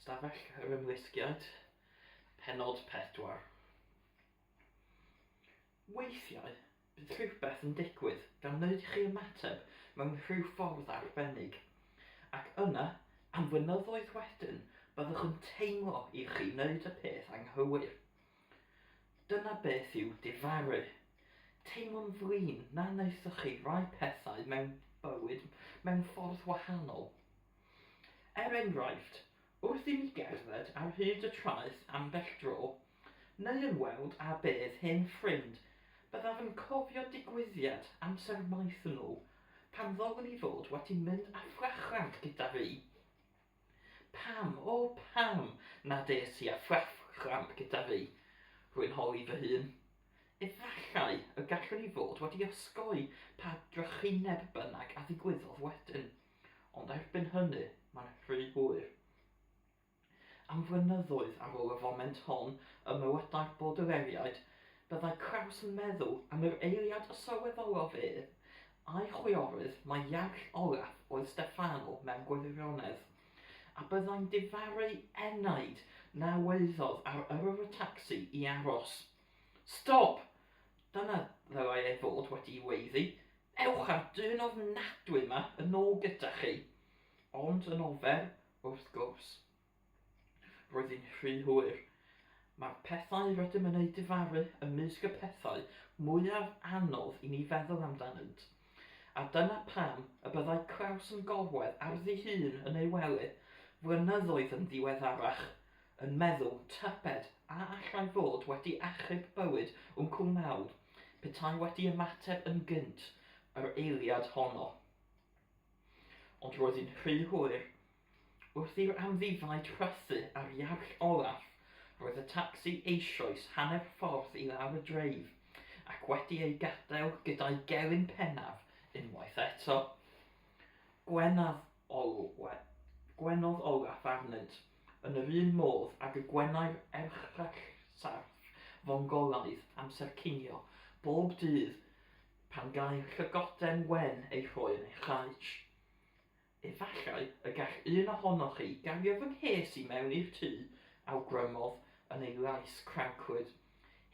Stafell yr Ymlusgiaid, Pennod 4. Weithiau, bydd rhywbeth yn digwydd gan wneud i chi ymateb mewn rhyw ffordd arbennig, ac yna, am flynyddoedd wedyn, byddwch yn teimlo i chi wneud y peth anghywir. Dyna beth yw difaru. Teimlo'n flin na wnaethoch chi rai pethau mewn bywyd mewn ffordd wahanol. Er enghraifft, wrth i mi gerdded ar hyd y traeth ambell dro, neu ymweld â bedd hen ffrind, byddaf yn cofio digwyddiad amser maith yn ôl, pan ddylwn i fod wedi mynd â ffrachant gyda fi. Pam, o pam, nad es i â ffrachant gyda fi? Rwy'n holi fy hun. Efallai y gallwn i fod wedi osgoi pa drychineb bynnag a ddigwyddodd wedyn. Ond erbyn hynny, mae'n rhy hwyr. Am flynyddoedd ar ôl y foment hon ym mywydau'r Baudeleriaid, byddai Kraus yn meddwl am yr eiliad y sylweddolodd ef a'i chwiorydd mai Iarll Olaf oedd Steffano mewn gwirionedd, a byddai'n difaru enaid na waeddodd ar yrrwr y tacsi i aros. Stop! Dyna ddylai e fod wedi'i weiddi, Ewch â'r dyn ofnadwy 'ma yn ôl gyda chi! Ond yn ofer, wrth gwrs. Roedd hi'n rhy hwyr. Mae'r pethau rydym yn eu difaru ymysg y pethau mwyaf anodd i ni feddwl amdanynt. A dyna pam y byddai Kraus yn gorwedd ar ddihun yn ei wely, flynyddoedd yn ddiweddarach, yn meddwl tybed a allai fod wedi achub bywyd Wncwl Mawd petai wedi ymateb yn gynt yr eiliad honno. Ond roedd hi'n rhy hwyr. Wrth i'r amddifaid rhythu ar Iarll Olaf, roedd y tacsi eisoes hanner ffordd i lawr y dreif ac wedi ei gadael gyda'i gelyn pennaf unwaith eto. Gwenodd Gwenodd Olaf arnynt, yn yr un modd ag y gwenai'r erchyllsarth Fongolaidd amser cinio bob dydd pan gâi llygoden wen ei rhoi yn ei chaets. Efallai y gall un ohonoch chi gario fy nghês i mewn i'r tŷ, awgrymodd yn ei lais cranclyd.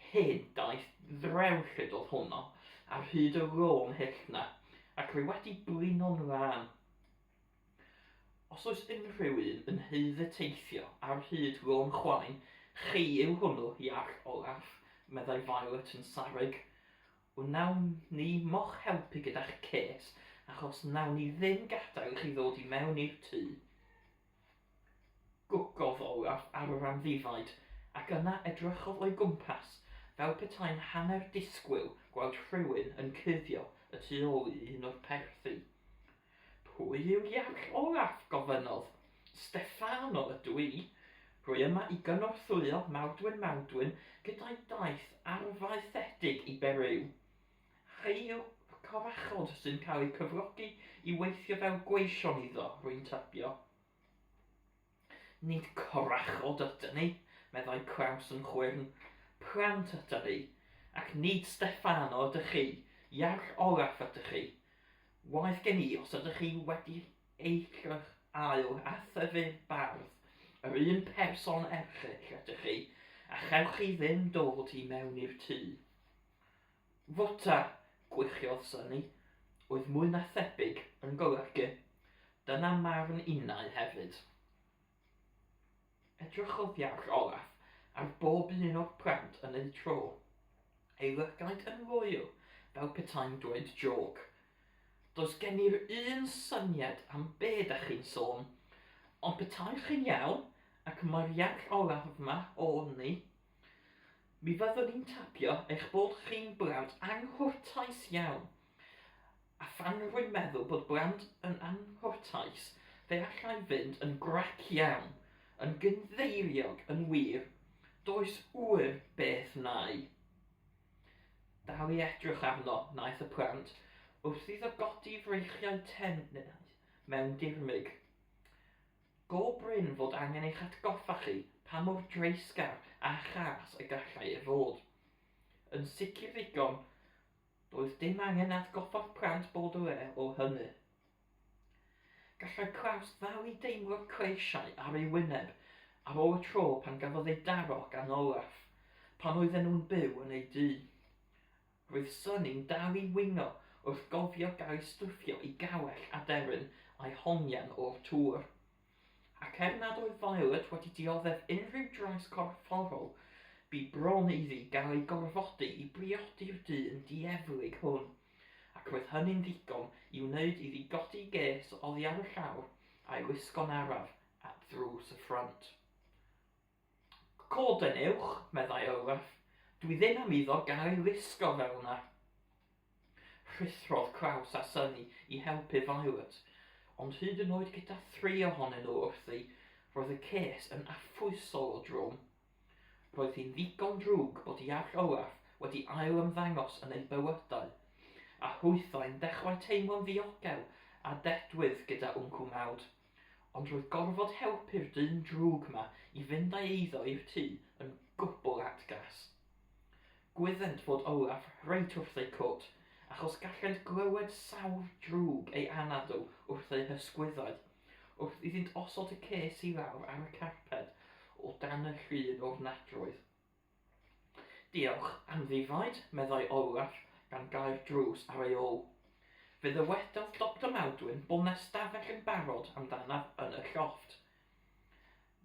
Hen daith ddrewllyd oedd honno ar hyd y lôn hyll 'na, ac rwy wedi blino'n lân. Os oes unrhyw un yn haeddu teithio ar hyd Lôn Chwain, chi yw hwnnw, Iarll Olaf, meddai Violet yn sarrug. Wnawn ni mo'ch helpu gyda'ch cês, achos wnawn ni ddim gadael i chi ddod i mewn i'r tŷ. Gwgodd Olaf ar yr amddifaid, ac yna edrychodd o'i gwmpas, fel petai'n hanner disgwyl gweld rhywun yn cuddio y tu ôl i un o'r perthi. Pwy yw Iarll Olaf? gofynnodd. Steffano ydw i. Rwy yma i gynorthwyo Maldwyn Maldwyn gyda'i daith arfaethedig i Beriw. Chi yw'r corachod sy'n cael eu cyflogi i weithio fel gweision iddo, rwy'n tybio. Nid corachod ydyn ni, meddai Kraus yn chwyrn. Plant ydyn ni. Ac nid Steffano ydych chi, Iarll Olaf ydych chi. Waeth gen i os ydych chi wedi eich ail a thyfu'r bardd, yr un person erchyll ydych chi, a chewch chi ddim dod i mewn i'r tŷ. Fota, gwichiodd Sunny, oedd mwy na thebyg yn golygu, dyna marn innau hefyd. Edrychodd Iarll Olaf ar bob un o'r plant yn eu tro, ei lygaid yn loyw fel petai'n dweud jôc. Does gen i'r un syniad am be dach chi'n sôn, ond petai chi'n iawn, ac mae'r Iarll Olaf 'ma o'n ni, mi fyddwn i'n tapio eich bod chi'n blant anghwrtais iawn. A phan rwy'n meddwl bod blant yn anghwrtais, fe allai fynd yn grac iawn, yn gynddeiriog yn wir, does ŵyr beth wnâi. Dal i edrych arno wnaeth y plant wrth iddo godi freichiau tenau mewn dirmyg. Go brin fod angen eich atgoffa chi pa mor dreisgar a chas y gallai e fod. Yn sicr ddigon Doedd dim angen atgoffa'r plant Baudelaire o hynny. Gallai Klaus ddal i deimlo'r cleisiau ar ei wyneb ar ôl y tro pan gafodd ei daro gan Olaf, pan oedden nhw'n byw yn ei dŷ. Roedd Sunny'n dal i wingo wrth gofio gael ei stwffio i gawell aderyn a'i hongian o'r tŵr. Ac er nad oedd Violet wedi dioddef unrhyw drais corfforol, bu bron iddi gael ei gorfodi i briodi'r dyn dieflig hwn, ac roedd hynny'n ddigon i wneud iddi godi gês oddi ar y llawr a'i wisgo'n araf at ddrws y ffrynt. Cod yn uwch, meddai Olaf, dwi ddim am iddo gael ei wisgo fel 'na. Rhuthrodd Klaus a Sunny i helpu Violet, ond hyd yn oed gyda thri ohonyn nhw wrthi, roedd y ces yn affwysol o drwm. Roedd hi'n ddigon drwg bod Iarll Olaf wedi ail-ymddangos yn eu bywydau, a hwythau'n dechrau teimlo'n ddiogel a dedwydd gyda Wncwl Mawd. Ond roedd gorfod helpu'r dyn drwg 'ma i fynd â'i eiddo i'r tŷ yn gwbl atgas. Gwyddent fod Olaf reit wrth eu cwt, achos gallent glywed sawr drwg ei anadl wrth eu hysgwyddau, wrth iddynt osod y ces i lawr ar y carped o dan y llun o'r nadroedd. Diolch, amddifaid, meddai Olaf, gan gau'r drws ar ei ôl. Fe ddywedodd Doctor Maldwyn bod 'na stafell yn barod amdanaf yn y llofft.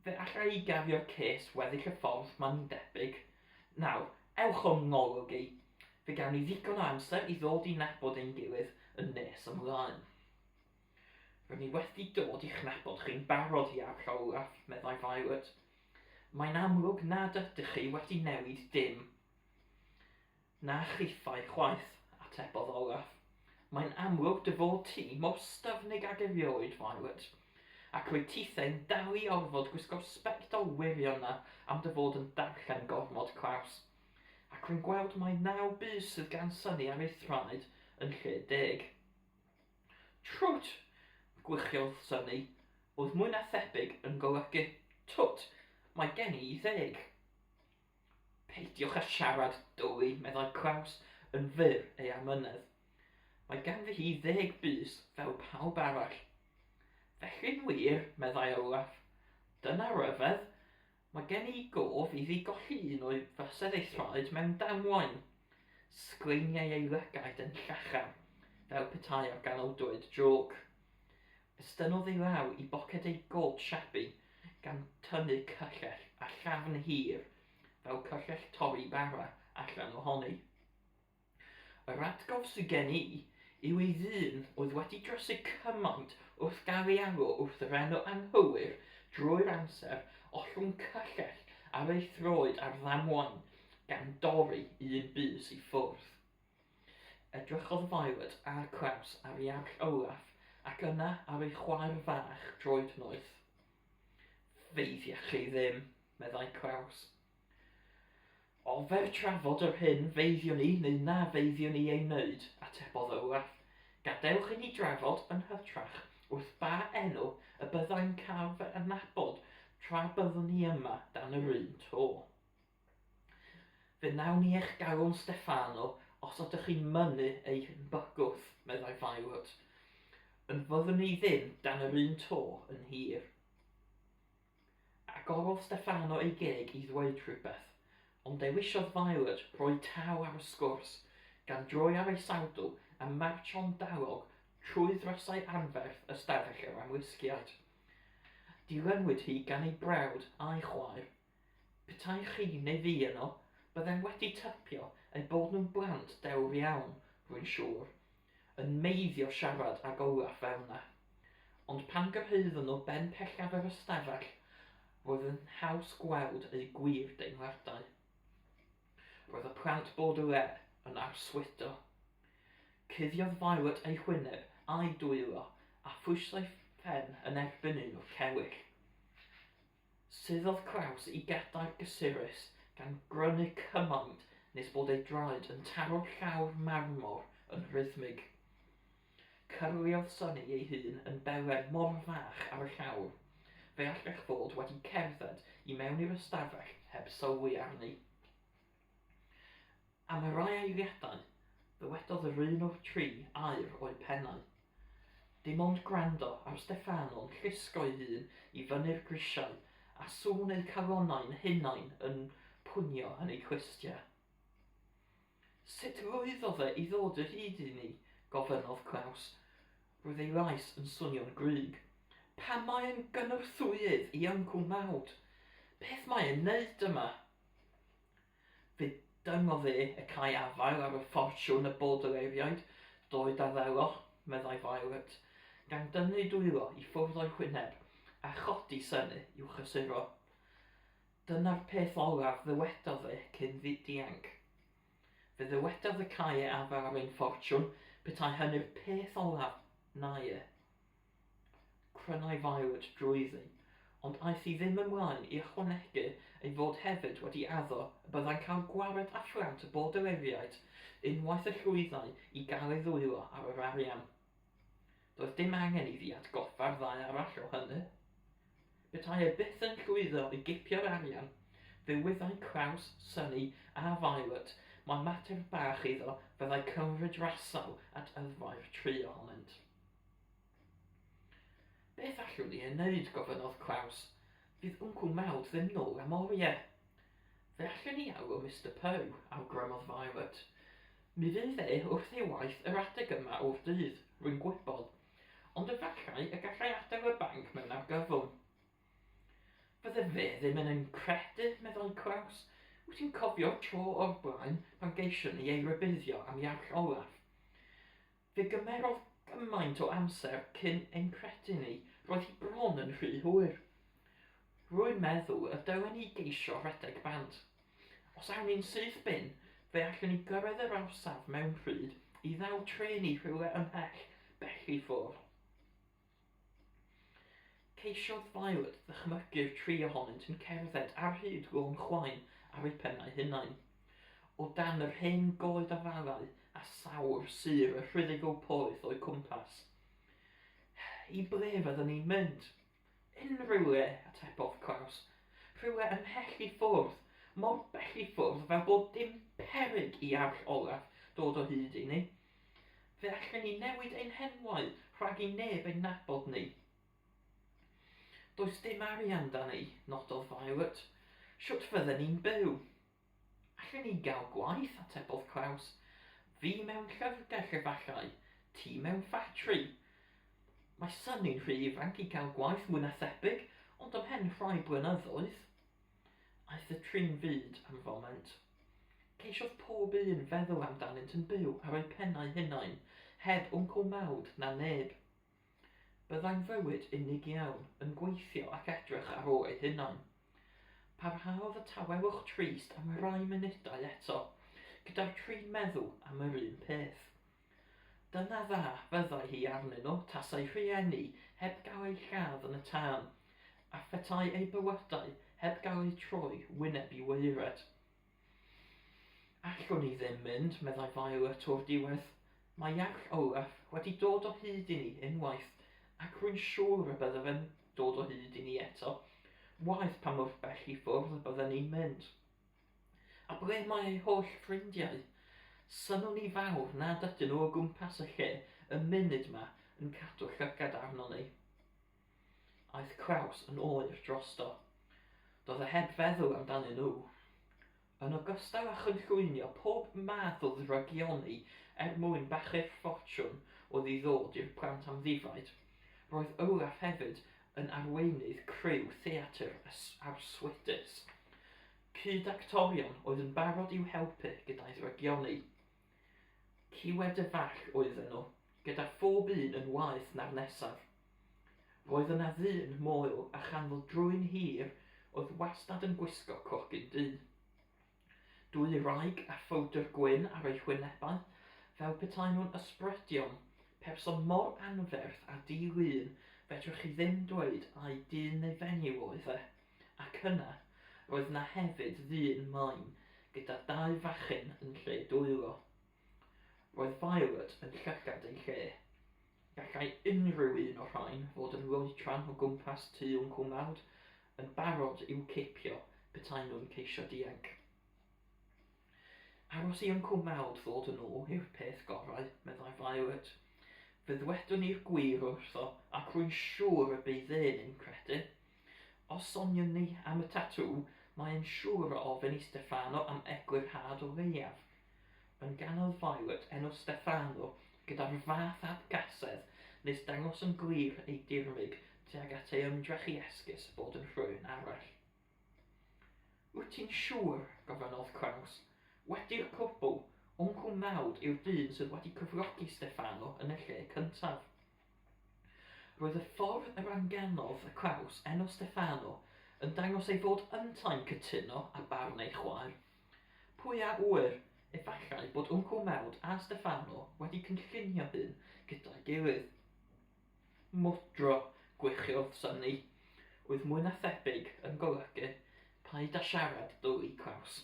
Fe alla i gario'r cês weddill y ffordd, mae'n debyg. Nawr, ewch o'm ngolwg i. Fe gawn ni ddigon o amser i ddod i nabod ein gilydd yn nes ymlaen. R'yn ni wedi dod i'ch nabod chi'n barod, Iarll Olaf, meddai Violet. Mae'n amlwg nad ydych chi wedi newid dim. Na chithau chwaith, atebodd Olaf. Mae'n amlwg dy fod ti mor styfnig ag erioed, Violet. Ac rwyt tithe'n dal i orfod gwisgo'r sbectol wirion 'na am dy fod yn darllen gormod, Klaus. Ac rwy'n gweld mai naw bys sydd gan Sunny ar ei thraed yn lle deg. Trwt! gwichiodd Sunny, oedd mwy na thebyg yn golygu twt, mae gen i ddeg. Peidiwch â siarad, dwli, meddai Klaus yn fyr ei amynedd. Mae ganddi hi ddeg bys fel pawb arall. Felly'n wir, meddai Olaf. Dyna ryfedd. Mae gen i gof iddi golli un o'i fysedd ei thraed mewn damwain. Sgleiniai ei lygaid yn llachar, fel petai ar ganol dweud jôc. Estynnodd ei law i boced ei gôt shabby, gan tynnu cyllell a llafn hir, fel cyllell torri bara, allan ohoni. Yr atgof sy gen i yw ei ddyn oedd wedi drysu cymaint wrth gael ei alw wrth yr enw anghywir drwy'r amser ollwng cyllell ar ei throed ar ddamwain gan dorri un bys i ffwrdd. Edrychodd Violet a Klaus ar Iarll Olaf ac yna ar ei chwaer fach droednoeth. Feiddiech chi ddim, meddai Klaus. Ofer trafod yr hyn feiddiwn i neu na feiddiwn i ei wneud, atebodd Olaf. Gadewch i ni drafod yn hytrach wrth ba enw y byddai'n cael fy adnabod tra byddwn ni yma dan yr un to. Fe wnawn ni eich galw'n Steffano os ydych chi'n mynnu ein bygwth, meddai Violet. Ond fyddwn ni ddim dan yr un to yn hir. Agorodd Steffano ei geg i ddweud rhywbeth, ond dewisiodd Violet roi taw ar y sgwrs, gan droi ar ei sawdl a martsio'n dalog trwy ddrysau anferth ystafell yr Amlysgiaid. Dilynwyd hi gan ei brawd a'i chwaer. Petai chi neu fi yno, byddem wedi tybio eu bod nhw'n blant dewr iawn, rwy'n siŵr. yn meiddio siarad ag Olaf fel 'na. Ond pan gyrhaeddon nhw ben pellaf yr ystafell, roedd yn haws gweld eu gwir deimladau. Roedd y plant Baudelaire yn arswydo. Cuddiodd Violet ei hwyneb a'i dwylo a phwysai phen yn erbyn un o'r cewyll. Suddodd Klaus i gadair gysurus, gan grynu cymaint nes bod ei draed yn taro'r llawr marmor yn rhythmig. Cyrliodd Sunny ei hun yn belen mor fach ar y llawr, fe allech fod wedi cerdded i mewn i'r ystafell heb sylwi arni. Am rai eiliadau, ddywedodd yr un o'r tri air o'u pennau. Dim ond gwrando ar Steffano'n llusgo'i hun i fyny'r grisiau a sŵn eu calonnau'n hunain yn pwnio yn eu clustiau. Sut lwyddodd e i ddod o hyd i ni? gofynnodd Klaus. Roedd ei lais yn swnio'n grug. Pam mae e'n gynorthwyydd i Wncwl Maud? Beth mae e'n neud yma? Fe dyngodd e y cae afael ar y ffortiwn y Bawdleiriaid, doed a ddelo, meddai Violet, gan dynnu dwylo i ffwrdd o'i hwyneb a chodi synnu i'w chysuro. Dyna'r peth olaf ddywedodd e cyn dianc. Fe ddywedodd y cae e afael ar ein ffortiwn, petai hynny'r peth olaf wnâi e. Crynai Violet drwyddi, ond aeth hi ddim ymlaen i ychwanegu ei fod hefyd wedi addo y byddai'n cael gwared â phlant y Bordeleriaid unwaith y llwyddai i gael ei ddwylo ar yr arian. Doedd dim angen iddi atgoffa'r ddau arall o hynny. Petai e byth yn llwyddo i gipio'r arian, fe wyddai Klaus, Sunny a Violet mai mater bach iddo fyddai cymryd rasal at yddfau'r tri ohonynt. Beth allwn ni ei wneud? gofynnodd Klaus. Fydd Wncwl Maud ddim nôl am oriau. Fe allen ni alw Mister Poe, awgrymodd Violet. Mi fydd e wrth ei waith yr adeg yma o'r dydd, rwy'n gwybod, ond efallai y gallai adael y banc mewn argyfwng. Fydde fe ddim yn ein credu, meddai Klaus. Wyt ti'n cofio'r tro o'r blaen pan geision ni ei rybuddio am Iarll Olaf? Fe gymerodd gymaint o amser cyn ein credu ni, roedd hi bron yn rhy hwyr. Rwy'n meddwl y dylen ni geisio rhedeg bant. Os awn ni'n syth bin, fe allwn ni gyrraedd yr orsaf mewn pryd i ddal trên i rhywle ymhell bell i ffwrdd. Ceisiodd Violet ddychmygu'r tri ohonynt yn cerdded ar hyd Lôn Chwain ar eu pennau hunain. O dan yr hen goed afalau a sawr sur y rhuddygl poeth o'u cwmpas. I ble fyddwn ni'n mynd? Unrhyw le, atebodd Klaus. Rhywle ymhell i ffwrdd, mor bell i ffwrdd fel bod dim peryg i Iarll Olaf dod o hyd i ni. Fe allen ni newid ein henwau rhag i neb ein nabod ni. Does dim arian 'da ni, nododd Violet. Shwt fydden ni'n byw? Allen ni gael gwaith, atebodd Klaus. Fi mewn llyfrgell efallai, ti mewn ffatri. Mae Sunny'n rhy ifanc i gael gwaith mwy na thebyg, ond ymhen rhai blynyddoedd. Aeth y tri'n fud am foment. Ceisiodd pob un feddwl amdanynt yn byw ar eu pennau hunain, heb Wncwl Maud na neb. Byddai'n fywyd unig iawn, yn gweithio ac edrych ar ôl eu hunain. Parhaodd y tawelwch trist am rai munudau eto, gyda'r tri'n meddwl am yr un peth. Dyna dda fyddai hi arnyn nhw tasai rhieni heb gael eu lladd yn y tân, a phetai eu bywydau heb gael eu troi wyneb i waered. Allwn ni ddim mynd, meddai Violet o'r diwedd. Mae Iarll Olaf wedi dod o hyd i ni unwaith, ac rwy'n siŵr y bydde fe'n dod o hyd i ni eto, waeth pa mor bell i ffwrdd y bydden ni'n mynd. A ble mae ei holl ffrindiau? Synnwn i fawr nad ydyn nhw o gwmpas y lle y munud 'ma yn cadw llygad arnon ni. Aeth Kraus yn oer drosto. Doedd e heb feddwl amdanyn nhw. Yn ogystal â chynllwynio pob math o ddrygioni er mwyn bachu'r ffortiwn oedd i ddod i'r plant amddifaid, roedd Olaf hefyd yn arweinydd criw theatr arswydus. Cyd-actorion oedd yn barod i'w helpu gyda'i ddrygioni. Ciwed y fall oedden nhw, gyda phob un yn waeth na'r nesaf. Roedd yna ddyn moel a chanddo drwyn hir oedd wastad yn gwisgo cogyn du. Dwy wraig a phowdr gwyn ar eu hwynebau, fel petai nhw'n ysbrydion, person mor anferth a di-lun, fedrwch chi ddim dweud ai dyn neu fenyw oedd e. Ac yna, roedd 'na hefyd ddyn main gyda dau fachyn yn lle dwylo. Roedd Violet yn llygad ei lle. Gallai unrhyw un o'r rhain fod yn loetran o gwmpas tŷ Wncwl Maud, yn barod i'w cipio petai nhw'n ceisio dianc. Aros i Wncwl Maud ddod yn ôl yw'r peth gorau, meddai Violet. Fe ddwedwn i'r gwir wrtho, ac rwy'n siŵr y bydd e'n ein credu. Os soniwn ni am y tatŵ, mae e'n siŵr o ofyn i Stefano am eglurhad o leiaf. Ynganodd Violet enw Stefano gyda'r fath atgasedd nes dangos yn glir ei dirmyg tuag at ei ymdrech i esgus bod yn rhywun arall. Wyt ti'n siŵr? gofynnodd Kraus. Wedi'r cwbl, Wncwl Maud yw'r dyn sydd wedi cyflogi Stefano yn y lle cyntaf. Roedd y ffordd yr anganodd y Kraus enw Stefano yn dangos ei fod yntau'n cytuno â barn ei chwaer. Pwy a ŵyr, efallai bod Wncwl Maud a Stefano wedi cynllunio hyn gyda'i gilydd. Mwdro, gwichiodd Sunny, oedd mwy na thebyg yn golygu paid â siarad dwy Klaus.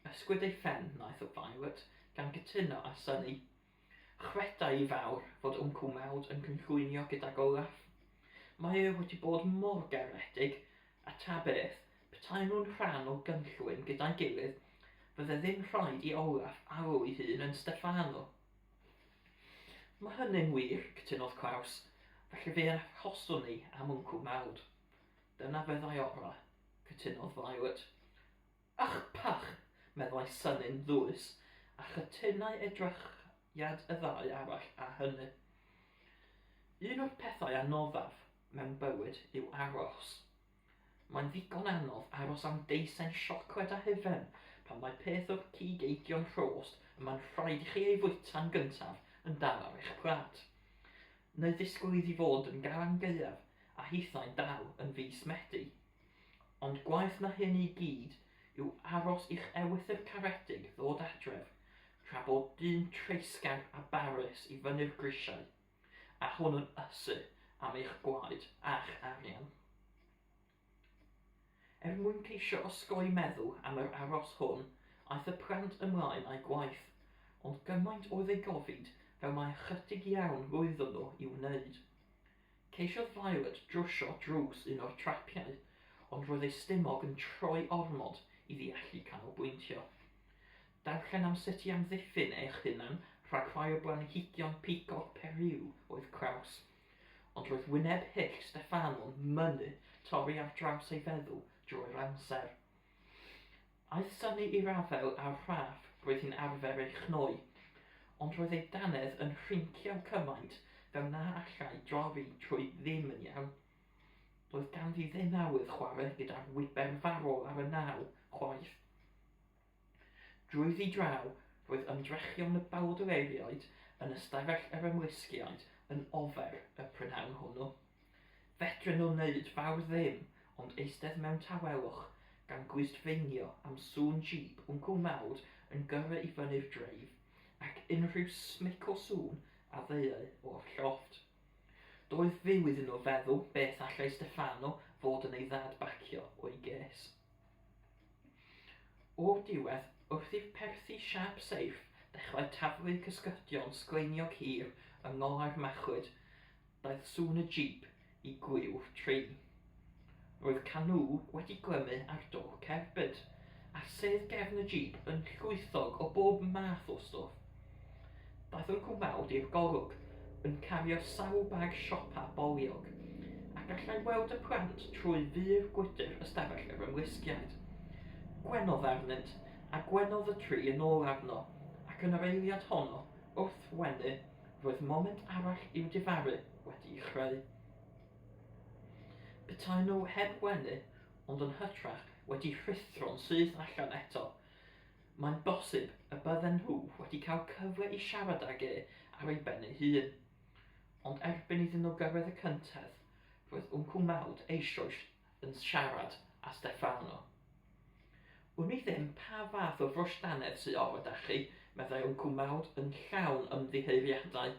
Ysgwyd ei phen wnaeth Violet, gan gytuno â Sunny. Chredai i fawr fod Wncwl Maud yn cynllwynio gydag Olaf. Mae e wedi bod mor garedig, a ta beth, petai nhw'n rhan o gynllwyn gyda'i gilydd, fydde ddim rhaid i Olaf alw ei hun yn Stefano. Mae hynny'n wir, cytunodd Klaus, felly fe arhoswn ni am Wncwl Maud. Dyna fyddai orau, cytunodd Violet. Ych pach! meddai Sunny'n ddwys, a chytunai edrychiad y ddau arall â hynny. Un o'r pethau anoddaf mewn bywyd yw aros. Mae'n ddigon anodd aros am deisen siocled a hufen pan mae peth o'r cig eidion rhost y mae'n rhaid i chi ei fwyta'n gyntaf yn dal ar eich plât. Neu ddisgwyl iddi fod yn Galan Gaeaf a hithau'n dal yn fis Medi. Ond gwaeth na hyn i gyd yw aros i'ch ewythr caredig ddod adref tra bod dyn treisgar a barus i fyny'r grisiau. a hwnnw'n ysu am eich gwaed a'ch arian. Er mwyn ceisio osgoi meddwl am yr aros hwn, aeth y plant ymlaen â'u gwaith, ond gymaint oedd eu gofid fel mai ychydig iawn roeddwn nhw i'w wneud. Ceisiodd Violet drwsio drws un o'r trapiau, ond roedd ei stumog yn troi ormod iddi allu canolbwyntio. Darllen am sut i amddiffyn eich hunan rhag rhai o blanhigion pigog Periw oedd Kraus. Ond roedd wyneb hyll Steffano'n mynnu torri ar draws ei feddwl drwy'r amser. Aeth Sunny i'r afael â'r rhaff roedd hi'n arfer ei chnoi, ond roedd ei dannedd yn rhincio cymaint fel na allai drori trwy ddim yn iawn. Doedd ganddi ddim awydd chwarae gyda'r wiber farwol ar y naw, chwaith. Drwyddi draw, roedd ymdrechion y bawdleiriaid yn ystafell yr ymlusgiaid yn ofer y prynhawn hwnnw. Fedren nhw wneud fawr ddim ond eistedd mewn tawelwch gan glustfeinio am sŵn jîp Wncwl Maud yn gyrru i fyny'r dreif, ac unrhyw smic o sŵn a ddeuai o'r llofft. Doedd fyw iddyn nhw feddwl beth allai Steffano fod yn ei ddad-bacio o'i ges. O'r diwedd, wrth i'r perthi siâp seirff ddechrau taflu cysgodion sgleiniog hir yng ngolau'r machlud, daeth sŵn y jîp i glyw'r tri. Roedd canŵ wedi glymu ar do'r cerbyd, a sedd gefn y jîp yn llwythog o bob math o stwff. Daeth Wncwl Mawd i'r golwg, yn cario sawl bag siopa boliog, a gallai weld y plant trwy fur gwydr ystafell yr ymlusgiaid. Gwenodd arnynt, a gwenodd y tri yn ôl arno, ac yn yr eiliad honno, wrth wenu, roedd moment arall i'w difaru wedi'i chreu. Petai nhw heb wenu, ond yn hytrach wedi rhuthro'n syth allan eto, Mae'n bosib y bydden nhw wedi cael cyfle i siarad ag e ar ei ben ei hun. Ond erbyn iddyn nhw gyrraedd y cyntedd, roedd Wncwl Maud eisoes yn siarad â Steffano. Wn i ddim pa fath o frwsh dannedd sy orau 'da chi, meddai Wncwl Maud yn llawn ymddiheuriadau.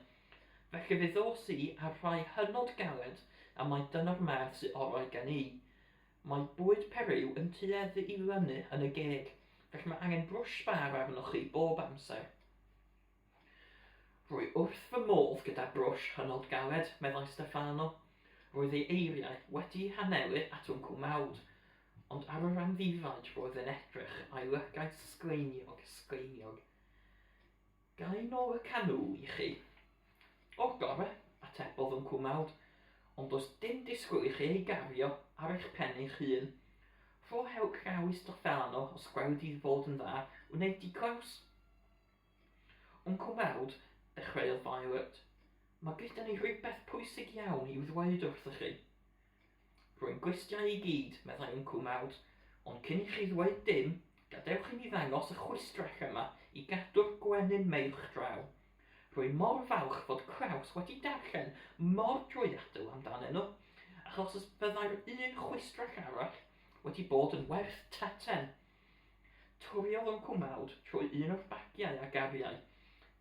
Felly fe ddos i â rhai hynod galed am mai dyna'r math sy orau gen i. Mae bwyd Periw yn tueddu i lynu yn y geg, felly mae angen brwsh sbâr arnoch chi bob amser. Rwy wrth fy modd gyda brwsh hynod galed, meddai Steffano. Roedd ei eiriau wedi'u hanelu at Wncwl Maud, ond ar yr amddifaid roedd e'n edrych a'i lygaid sgleiniog, sgleiniog. Ga i nôl y canŵ i chi? O'r gore, atebodd Wncwl Maud. Ond does dim disgwyl i chi ei gario ar eich pen eich hun. Rho help llaw i Steffano os gweli di fod yn dda, wnei di Klaus? Wncwl Mawd, dechreuodd Violet, mae gyda ni rhywbeth pwysig iawn i'w ddweud wrthych chi. Rwy'n gwistiau i gyd, meddai Wncwl Mawd, ond cyn i chi ddweud dim, gadewch i mi ddangos y chwistrell yma i gadw'r gwenyn meirch draw. Rwy mor falch fod Kraus wedi darllen mor drwyadl amdanyn nhw, achos os byddai'r un chwistrell arall wedi bod yn werth taten. Twriodd Wncwl Mawd trwy un o'r bagiau a gariai,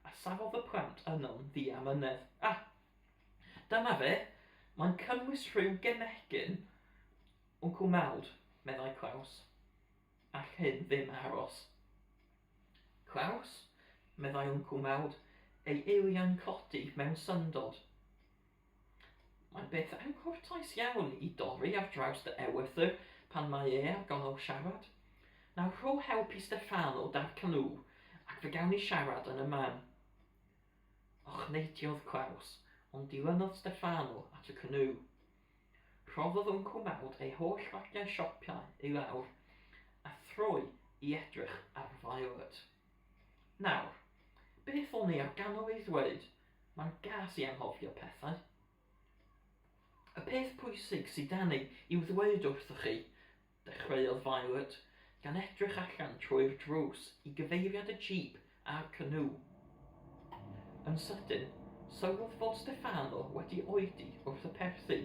a safodd y plant yno'n ddiamynedd. Ah! Dyma fe! Mae'n cynnwys rhyw gemegyn, Wncwl Mawd, meddai Klaus. All hyn ddim aros. Klaus? meddai Wncwl Mawd, ei eiriau'n codi mewn syndod. Mae'n beth anghwrtais iawn i dorri ar draws dy ewythr pan mae e ar ganol siarad. Nawr rho help i Steffano 'da'r canŵ ac fe gawn ni siarad yn y man. Ochneidiodd Klaus, ond dilynodd Steffano at y canŵ. Rhoddodd Wncwl Mawd ei holl fagiau siopiau i lawr a throi i edrych ar Violet. Nawr, beth o'n i ar ganol ei ddweud? Mae'n gas i anghofio pethau. Y peth pwysig sy 'da ni i'w ddweud wrthoch chi, dechreuodd Violet, gan edrych allan trwy'r drws i gyfeiriad y jîp a'r canŵ. Yn sydyn, sylwodd fod Steffano wedi oedi wrth y perthi,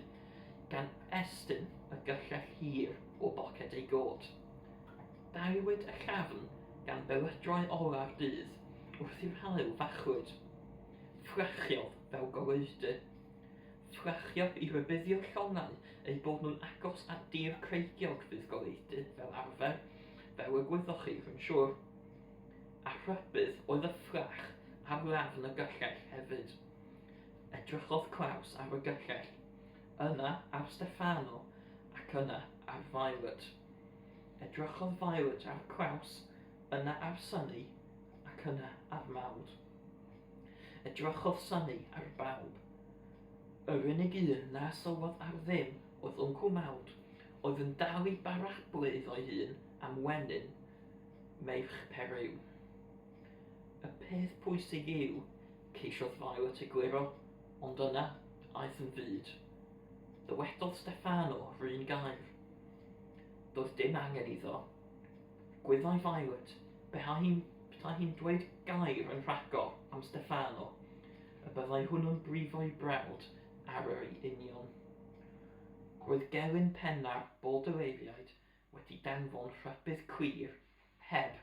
gan estyn y gyllell hir o boced ei gôt. Daliwyd y llafn gan belydrau ola'r dydd wrth i'r haul fachlud. Fflachiodd fel goleudy. Fflachio i rybuddio llongau eu bod nhw'n agos at dir creigiog fydd goleudy fel arfer, fel y gwyddoch chi, rwy'n siŵr. A rhybudd oedd y fflach ar lafn y gyllell hefyd. Edrychodd Klaus ar y gyllell, yna ar Steffano, ac yna ar Violet. Edrychodd Violet ar Klaus, yna ar Sunny, ac yna ar Maud. Edrychodd Sunny ar bawb. Yr unig un na sylwodd ar ddim oedd Wncwl Maud, oedd yn dal i barablu iddo'i hun am wenyn meirch Periw. Y peth pwysig yw, ceisiodd Violet egluro, ond yna, aeth yn fud. Ddywedodd Steffano 'run gair. Doedd dim angen iddo. Gwyddai Violet, petai hi'n petai hi'n dweud gair yn rhagor am Steffano, y byddai hwnnw'n brifo'i brawd ar ei union. Roedd gelyn penna'r Bordereiriaid wedi danfon rhybudd clir heb.